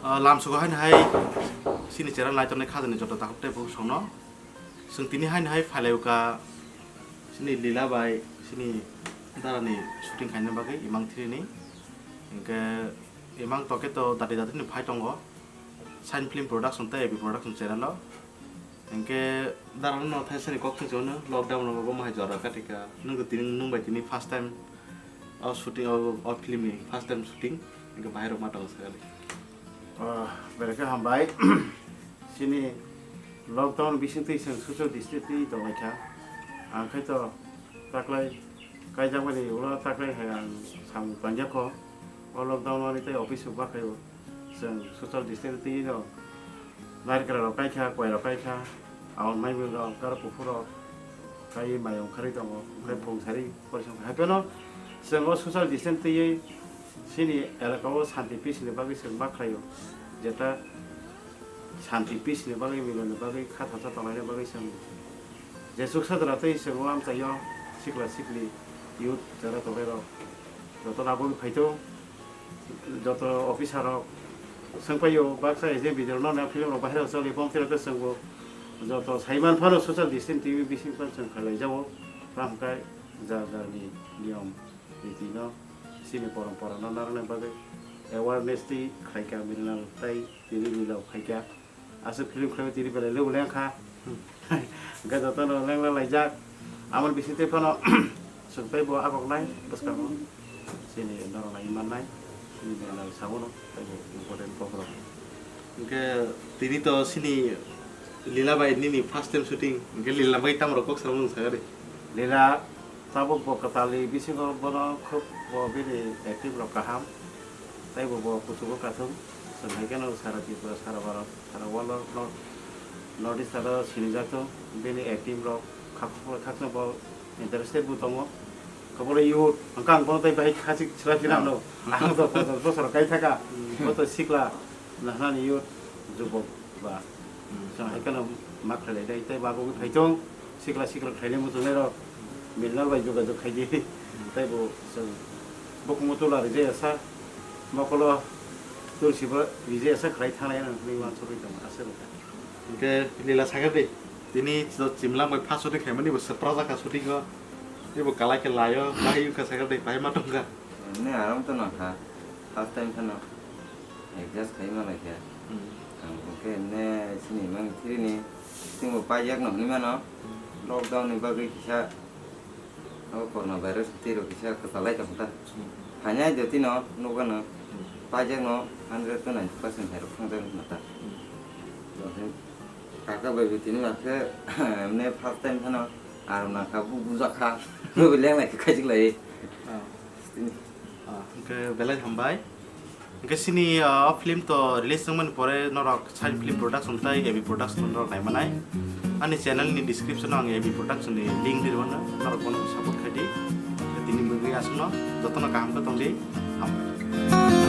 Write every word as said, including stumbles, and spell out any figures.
Ah, lamsogo haino hai chini chera naitornai khajani joto takhuk tei bukhuk songno. Chwng tini haino hai phailaio ka chini Lila bai chini darani shooting khaina bagwi imang thrini. Hinkhe imang toke to dati dati ni phai tongo. Shine Film Production tei A B Production channel o. Hinkhe darano no thaisani kok thung chano lockdown no bo mahai jora katika. Nwng tini nwng bai tini first time o shooting o, o film ni first time shooting. Hinkhe bahai rok ma tongo sakali. Ah, belai khe hambai. Chini lockdown bising twi chwng social distance twi tonglaikha. Ang khai to taklai kaijakmani ulo taklai hai ang samung tangjak kho. O lockdown ani tei office o bakhaio. Chwng social distance twi no narikra rok kaikha, koi rok kaikha. Aboni mai rok, garo kuphur rok kai mai ongkharwi tongo. Khai phung sari porisong hai phano chwng o social distance twi Chini elaka o shanti peace ni bagwi chwng ma khlaio, jeta shanti peace ni bagwi, milon ni bagwi, kha thacha tongnai ni bagwi chwng jesuk sajra tei chwng o amchaio sikla sikli youth jara tongnai rok joto no aboni phaito joto officer rok swng paio baksa A J video no na film rok bahai rok choli bom tei chwng bo joto saiman phano social distance twi bising phano chwng khlai jao tamo khe jar jar ni niyom. Twi no chini porompora no narwkna bagwi awareness twi khlaikha, milinal tai tini milao khaikha. Aswk film khlaiwi tini belai lubu lengkha. Hwnkhe jotono lengla laijak. Amoni bisingtwi phano chwng teibo akoknai bwskango. Chini norok naiwi mannai. Chini milinal sabono teibo important kokrok. Hwnkhe tini to chini Lila bai nini first time shooting. Hwnkhe Lila bai tamo rok kok salmani sakha de. Lila tabuk bo kwtalni bisingo bono khub bo bini acting rok kaham. Tei bo, bo kuchugo kathung. Chwng hai kheno sara Tripura, sara Bharat, sara world o, North East o sinijak thung. Bini acting rok khak-, khakchangma bo interested bo tongo. Kobolo youth, hwnkhe ang bono tei bahai khachik chwla phina ano. Ang to ponchash bosor kai thaka. Bo to sikla, nahnani youth, jubok ba. Chwng hai kheno ma khlai lai dai, tei bagwi phai thung, sikla sikla khlainai muchungnai rok, milnal bai jogajog khai di. Tei bo chwng bukumu tula rijaya sa, mokolo tulsi bo rijaya sa khlai thangnai hinwi uansukgwi tong aswk wngkha. Hwnkhe Lila sakha di, tini chimlang bai first shooting khaimani bo swpra jakha shooting o, tei bo kalai khe laio, bahai wngkha sakha di, bahai ma tongkha. Emni aram to nangkha, first time phano. Adjust khai ma lai khe. Hmm. Ang bo khe ne chini mang thiri ni. Chwng bo paijak no hwnwi mano. Hmm. Lockdown ni bagwi kisa o corona virus twi rok kisa kwchalai tong kha. Hmm. Phainai jotino nokha no. Hmm. Paijak no hundred to ninety percent hai rok thangjak wngkha ta. Hmm. Kaka bai bo tini ma khe ne first time phano aram nang kha bu bujak kha. Bo leng lai khe khaijik lai. Ah. Tini. Ah, hwnkhe belai hambai. Hwnkhe chini, ah, o film to release wngmani pore norok Shine Film Production tei A B Production norok naimanai. Ani channel ni description o ang A B Production ni link ri rwmano, norok bono support khai di. Tini bagwi aswkno jotono kaham khe tong di. Hambai.